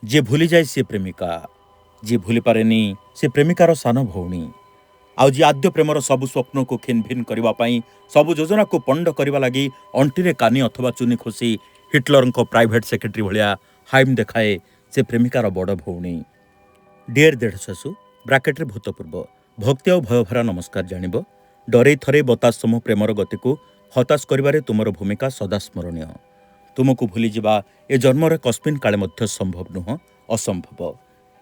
ଯିଏ ଭୁଲିଯାଏ ସିଏ ପ୍ରେମିକା, ଯିଏ ଭୁଲିପାରେନି ସେ ପ୍ରେମିକାର ସାନ ଭଉଣୀ, ଆଉ ଯିଏ ଆଦ୍ୟ ପ୍ରେମର ସବୁ ସ୍ୱପ୍ନକୁ ଖିନଭିନ କରିବା ପାଇଁ, ସବୁ ଯୋଜନାକୁ ପଣ୍ଡ କରିବା ଲାଗି ଅଣ୍ଟିରେ କାନି ଅଥବା ଚୁନି ଖୋସି ହିଟଲରଙ୍କ ପ୍ରାଇଭେଟ୍ ସେକ୍ରେଟାରୀ ଭଳିଆ ହାଇମ୍ ଦେଖାଏ, ସେ ପ୍ରେମିକାର ବଡ଼ ଭଉଣୀ। ଡିୟର ଦେଢ଼ଶାଶୁ, ବ୍ରାକେଟରେ ଭୂତପୂର୍ବ, ଭକ୍ତି ଆଉ ଭୟଭରା ନମସ୍କାର ଜାଣିବ। ଡରେଇ ଥରେଇ ବତାସ ସମୂହ ପ୍ରେମର ଗତିକୁ ହତାଶ କରିବାରେ ତୁମର ଭୂମିକା ସଦା ସ୍ମରଣୀୟ। ତୁମକୁ ଭୁଲିଯିବା ଏ ଜନ୍ମରେ କସ୍ମିନ୍ କାଳେ ମଧ୍ୟ ସମ୍ଭବ ନୁହଁ, ଅସମ୍ଭବ।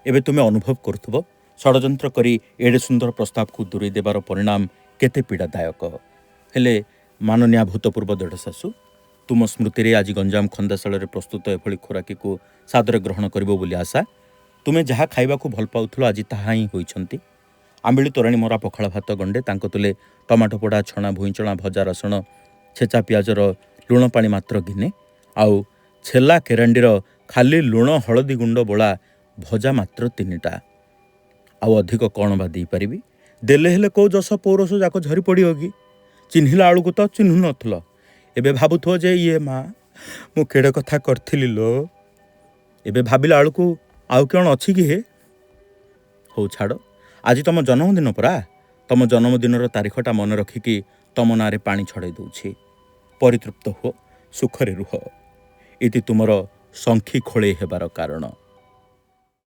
ଏବେ ତୁମେ ଅନୁଭବ କରୁଥିବ ଷଡ଼ଯନ୍ତ୍ର କରି ଏଡ଼େ ସୁନ୍ଦର ପ୍ରସ୍ତାବକୁ ଦୂରେଇ ଦେବାର ପରିଣାମ କେତେ ପୀଡ଼ାଦାୟକ। ହେଲେ ମାନନୀୟା ଭୂତପୂର୍ବ ଦେଢ଼ଶାଶୁ, ତୁମ ସ୍ମୃତିରେ ଆଜି ଗଞ୍ଜାମ ଖନ୍ଦାଶାଳରେ ପ୍ରସ୍ତୁତ ଏଭଳି ଖୋରାକିକୁ ସାଦରେ ଗ୍ରହଣ କରିବ ବୋଲି ଆଶା। ତୁମେ ଯାହା ଖାଇବାକୁ ଭଲ ପାଉଥିଲ ଆଜି ତାହା ହିଁ ହୋଇଛନ୍ତି। ଆମ୍ବିଳି ତୋରାଣି ମରା ପଖାଳ ଭାତ ଗଣ୍ଡେ, ତାଙ୍କ ତୁଲେ ଟମାଟୋ ପୋଡ଼ା, ଛଣା ଭୁଇଁଚଣା, ଭଜା ରସୁଣ, ଛେଚା ପିଆଜର ଲୁଣ ପାଣି ମାତ୍ର ଗିନେ, ଆଉ ଛେଲା କେରାଣ୍ଡିର ଖାଲି ଲୁଣ ହଳଦୀ ଗୁଣ୍ଡ ବୋଳା ଭଜା ମାତ୍ର 3ଟା। ଆଉ ଅଧିକ କ'ଣ ବା ଦେଇପାରିବି? ଦେଲେ ହେଲେ କେଉଁ ଯଶ ପୌରଷ ଯାକ ଝରି ପଡ଼ିବ କି? ଚିହ୍ନିଲା ବେଳକୁ ତ ଚିହ୍ନୁ ନଥିଲ, ଏବେ ଭାବୁଥିବ ଯେ ଇଏ ମା ମୁଁ କେଡ଼େ କଥା କରିଥିଲି ଲୋ। ଏବେ ଭାବିଲା ବେଳକୁ ଆଉ କ'ଣ ଅଛି କି ହେ? ହଉ ଛାଡ଼, ଆଜି ତମ ଜନ୍ମଦିନ ପରା। ତମ ଜନ୍ମଦିନର ତାରିଖଟା ମନେ ରଖିକି ତମ ନାଁରେ ପାଣି ଛଡ଼େଇ ଦେଉଛି। ପରିତୃପ୍ତ ହୁଅ, ସୁଖରେ ରୁହ। ଇତି ତୁମର ଶଙ୍ଖି ଖୋଳେଇ ହେବାର କାରଣ।